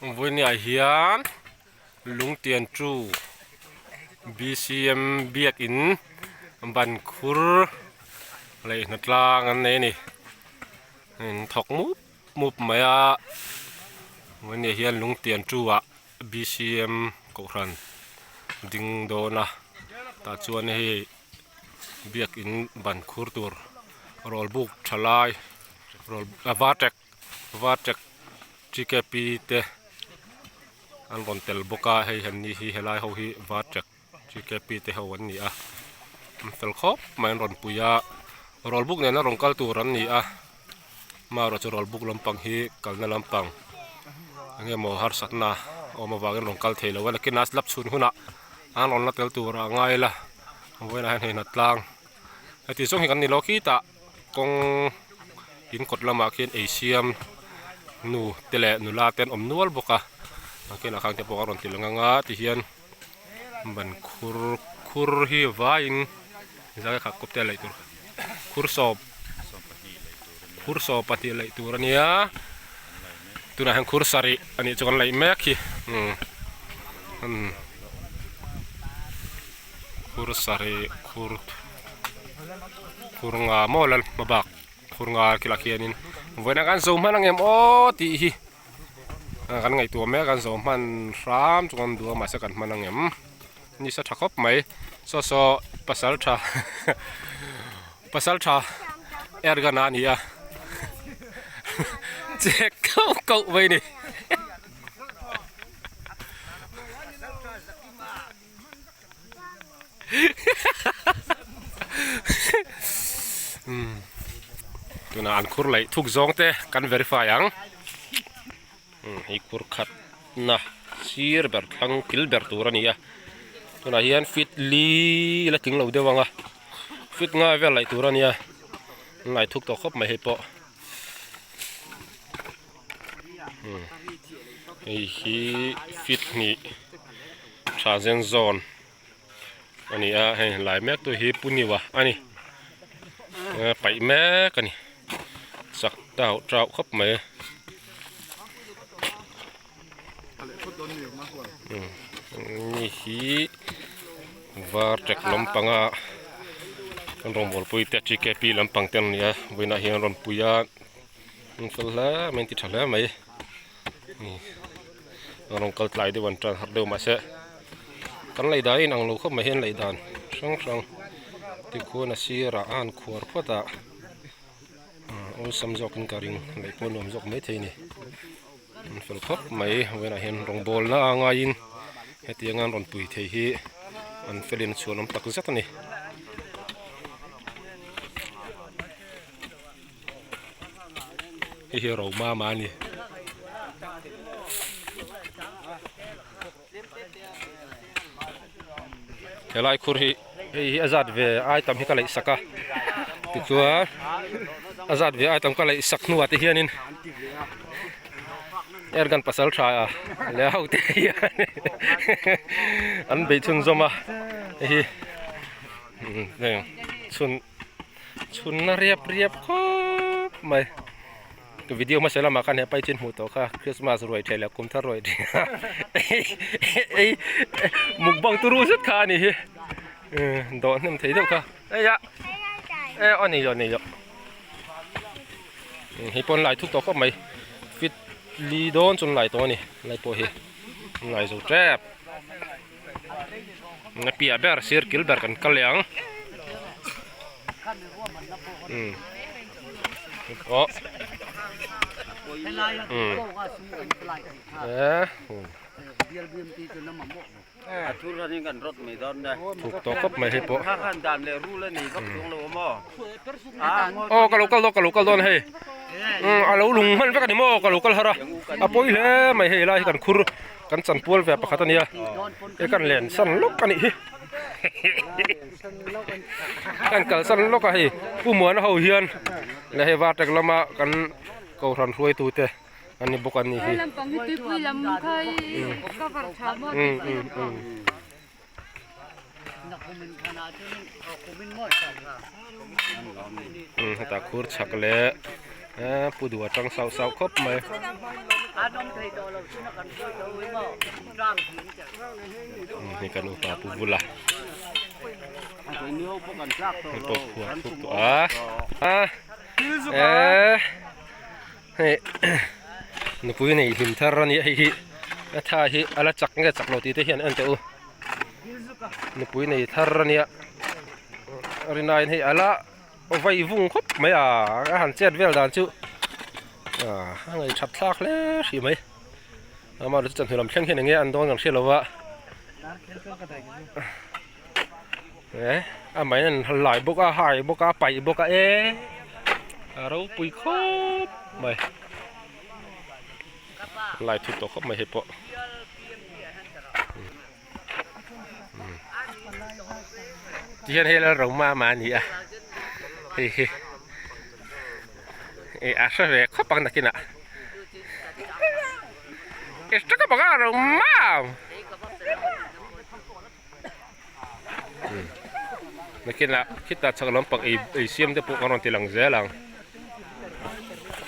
Vawinia hian lungtian chu B_C_M biakin ban khur leh hnatlang an nei a ni thawk mup mup mai a vawinia hian lungtian chu ah B_C_M kohhran ding dawn a tah chuan hei biakin ban khur tur rawlbuk tha lai rawl a vartek vartek T K P te an rawn tel bawk a hei han ni hi helai ho hi vartek T K P te ho an ni a an fel khawp mai an rawn pui a rawlbuk nena rawn kal tur an ni a amaherawhchu rawlbuk lampang hi kalna lampang eng emaw harsatna a awm avangin rawn kal thei lo a nakinah slap chhun hunah an rawn la tel tur a ngai la vawiinah hian hei hnatlang heti zawng hi kan ni lo khitah kawng in kawt lamah khian ei siam nu te leh nula te an awm nual bawk a a kinah khan te pawh a rawn ti lang ang a tihian ban khur khur hi vaiin zai khat kawp te a laih tur khur sawm khur sawm pahnih laih tur a nia tunah hian khur sarih a nih chu kan laih mek hi umm umm khur sarih khur khur nga maw lal hma bak khur nga khi lah khianin vawiin ah khan zo hman ang em aw tih hi kan ngaihtuah mek a zo hman hram chu kan duh a mahse kan hman ang em nisa tha khawp mai saw saw pasal tha pasal tha airgun a ni a chek kauh kauh mai a ni. Tunah an khur laih thuk zawng te kan verify ang hei khur khat na sir ber thlang kil ber tur a ni a tunah hian feet li la tling lo deuh ang a feet nga vel laih tur a nia an laih thuk tawh khawp mai hei pawh hei hi feet hnih tha zen zawn a ni a hei lai mek tu hi puniwa a ni paih mek a ni chak tau tau khawp mai ni hi var tek lampanga an rawngbawlpui te T K P lampang te an ni a vawiinah hian an rawn pui a an fel hle mai an ti tha hle mai. A rawn kal tlai deuh an tan harh deuh mahse kan lei dan a inang lo khawp mai hian lei dan hrang hrang tikhuan a sirah a han khuar phawt a awlsam zawkin ka ring lei pawh a nuam zawk maithei a ni an fel khawp mai vawiinah hian rawngbawl na a ngaiin hetiang an rawn pui thei hi an felin chhuan awm tak zet a ni. Hei hi Romama a ni. Helai khur hi hei hi a zat ve ai tam hi ka laih sak a tichuan a zat ve ai tam ka laih sak hnuah te hianin airgun pasal tha leh ho te hian an beih chhunzawm a hei hi chhun. Chhunna riap riap khawp mai video hmasa lamah khan hepa hi chu in hmuh tawh kha christmas ruai thei leh kum thar ruai thei a ei mukbang turu zet kha a ni hi dawh hnem thei deuh kha ei a e aw nei lo nei lo hei pawn lai thuk tawh khawp mai fit li dawn chu an lai tawh a ni lai pawh hi an lai zo tep. A piah ber sir kil ber kan kal leh ang umm aw umm thuk tawh khawp mai hei pawh aw ka lo kal dawn ka lo kal dawn hei umm a lo lung hman vek a ni maw ka lo kal har a a pawi hle mai hei lai hi kan khur. Kan chanpual ve pakhat a nia he kan len san lawk a nih hi kan kal san lawk a hei Pu Muana ho hian leh hei Vartek lama kan kohhran hruaitu te an ni bawk an nih hi. Hetah khur chhak leh. Eee pu duh atang sauh sauh khawp mai. Hei kan upa pu vula hei pawh khuar thuk tawh a eee hei nupui nei hlim thar a nia hei hi a tha hi a la chak nge chak lo tih te hian en teh u nupui nei thar a nia rinaiin hei a la. Vai vung khawp mai a, a han chet vel dan chu a ngaih that thlak hle hrih mai. Amah chu chawhnu lam thleng hian enge an dawn kan hriat lova. E a mai an lai bawk a, hai bawk a, paih bawk a e a ropui khawp mai. Lai thut tawh khawp mai hei pawh. Tihian hei lal Roma a ni a hei hi ih a hre ve khawp ang nakinah i hre khawp ang a Roma nakinah khitah chhak lampang ei siam te pawh kan rawn ti lang zel ang.